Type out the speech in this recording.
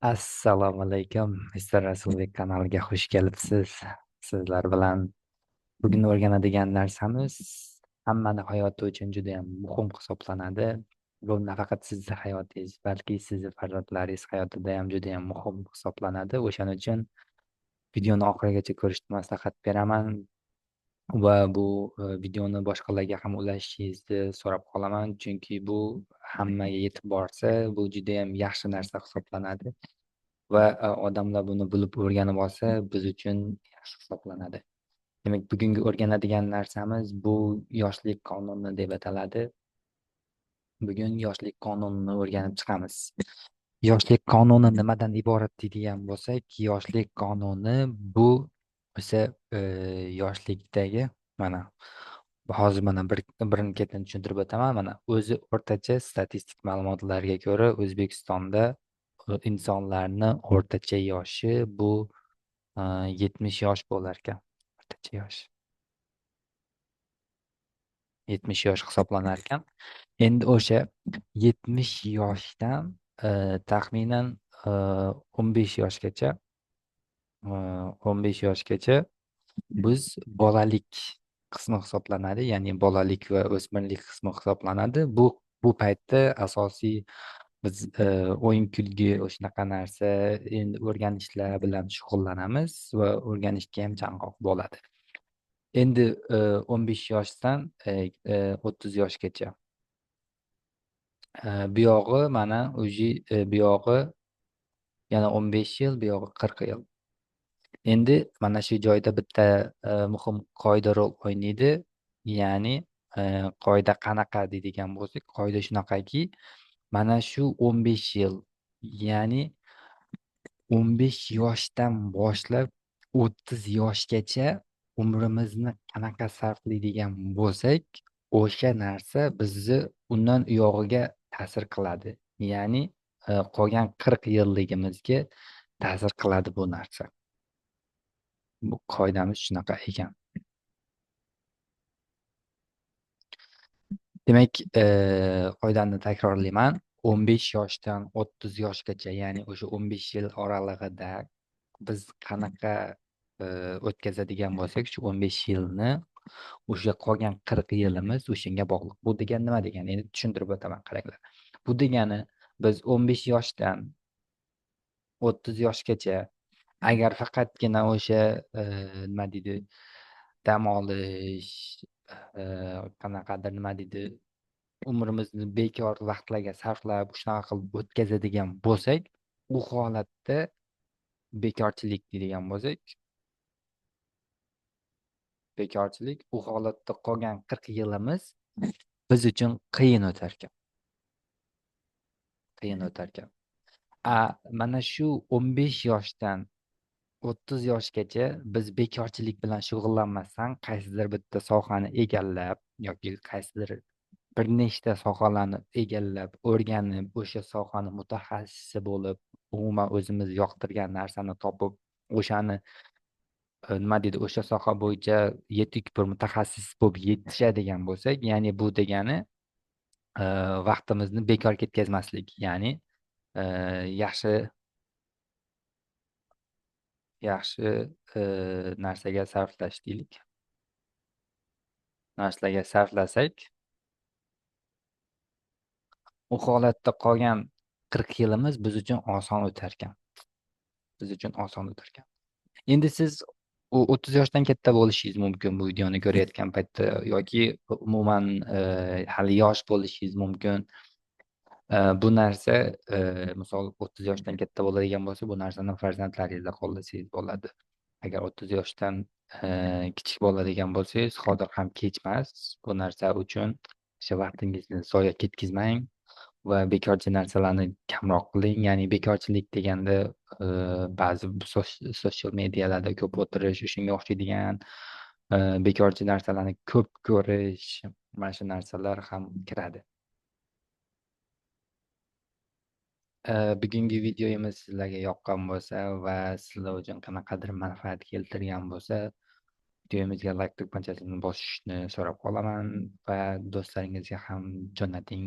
Assalomu alaykum, Mr. Rasulbek kanaliga xush kelibsiz. Sizlar bilan bugun o'rganadigan narsamiz hammani hayoti uchun juda ham muhim hisoblanadi. Bu nafaqat sizni hayotingiz, balki sizni farzandlaringiz hayotida ham juda ham muhim hisoblanadi. O'shaning uchun videoni oxirigacha ko'rishni maslahat beraman va bu videoni boshqalarga ham ulashingizni so'rab qolaman, chunki bu hammaga yetib borsa, bu juda ham yaxshi narsa hisoblanadi. Va odamlar buni bilib o'rganib olsa, biz uchun yaxshi hisoblanadi. Demak, bugungi o'rganadigan narsamiz bu yoshlik qonuni deb ataladi. Bugun yoshlik qonunini o'rganib chiqamiz. Yoshlik qonuni nimadan iborat deydigan bo'lsak, yoshlik qonuni bu o'sha yoshlikdagi, mana hozir mana birin-ketin tushuntirib o'taman. Mana o'zi o'rtacha statistik ma'lumotlarga ko'ra O'zbekistonda insonlarni o'rtacha yoshi bu 70 yosh bo'lar ekan. O'rtacha yosh 70 yosh hisoblanar ekan. Endi o'sha 70 yoshdan taxminan 15 yoshgacha 15 yoshgacha biz bolalik qismi hisoblanadi, ya'ni bolalik va o'smirlik qismi hisoblanadi. Bu paytda asosiy biz o'yin kulgi, o'shanaqa narsa, endi o'rganishlar bilan shug'ullanamiz va o'rganishga ham chanqoq bo'ladi. Endi 15 yoshdan 30 yoshgacha. Bu yog'i mana o'zi, bu yog'i yana 15 yil, bu yog'i 40 yil. Endi mana shu joyda bitta muhim qoida rol o'ynaydi. Ya'ni qoida qanaqa deydigan bo'lsak, qoida shunaqaki, mana shu 15 yil, ya'ni 15 yoshdan boshlab 30 yoshgacha umrimizni qanaqa sarflaydigan bo'lsak, o'sha narsa bizni undan uyog'iga ta'sir qiladi. Ya'ni qolgan 40 yilligimizga ta'sir qiladi bu narsa. Bu qoidamiz shunaqa ekan. Demak, qoidani takrorlayman. 15 yoshdan 30 yoshgacha, ya'ni o'sha 15 yil oralig'ida biz qanaqa o'tkazadigan bo'lsak, shu 15 yilni o'sha qolgan 40 yilimiz o'shanga bog'liq. Bu degani nima degani? Endi tushuntirib o'taman, qaranglar. Bu degani biz 15 yoshdan 30 yoshgacha agar faqatgina o'sha nima deydi, dam olish, qanaqadir nima deydi, umrimizni bekor vaqtlarga sarflab, shunaqa qilib o'tkazadigan bo'lsak, u holatda bekorchilik deydigan bo'lsak, bekorchilik, u holatda qolgan 40 yilimiz biz uchun qiyin o'tar ekan. Qiyin o'tar ekan. Mana shu 15 yoshdan 30 yoshgacha biz bekorchilik bilan shug'ullanmasdan qaysidir bitta sohani egallab yoki qaysidir bir nechta sohalarni egallab, o'rganib, o'sha sohani mutaxassisi bo'lib, umuman o'zimiz yoqtirgan narsani topib, o'shani nima deydi, o'sha soha bo'yicha yetuk bir mutaxassis bo'lib yetishadigan bo'lsak, ya'ni bu degani vaqtimizni bekor ketkazmaslik, ya'ni yaxshi yaxshi narsaga sarflash deylik. Narsalarga sarflasak, u holatda qolgan 40 yilimiz biz uchun oson o'tar ekan. Biz uchun oson o'tar ekan. Endi siz u 30 yoshdan katta bo'lishingiz mumkin bu videoni ko'rayotgan paytda yoki umuman hali yosh bo'lishingiz mumkin. Bu narsa misol 30 yoshdan katta bo'ladigan bo'lsa, bu narsani farzandlaringizda qo'llasangiz bo'ladi. Agar 30 yoshdan kichik bo'ladigan bo'lsangiz, hozir ham kech emas. Bu narsa uchun o'sha vaqtingizni zoya ketkazmang va bekorchi narsalarni kamroq qiling. Ya'ni bekorchilik deganda ba'zi social medialarda ko'p o'tirish, shunga o'xshaydigan bekorchi narsalarni ko'p ko'rish, mana shu narsalar ham kiradi. Bugungi videomiz sizlarga yoqqan bo'lsa va sizlar uchun qanaqadir manfaat keltirgan bo'lsa, videomizga like tugmachasini bosishni so'rab qolaman va do'stlaringizga ham jo'nating.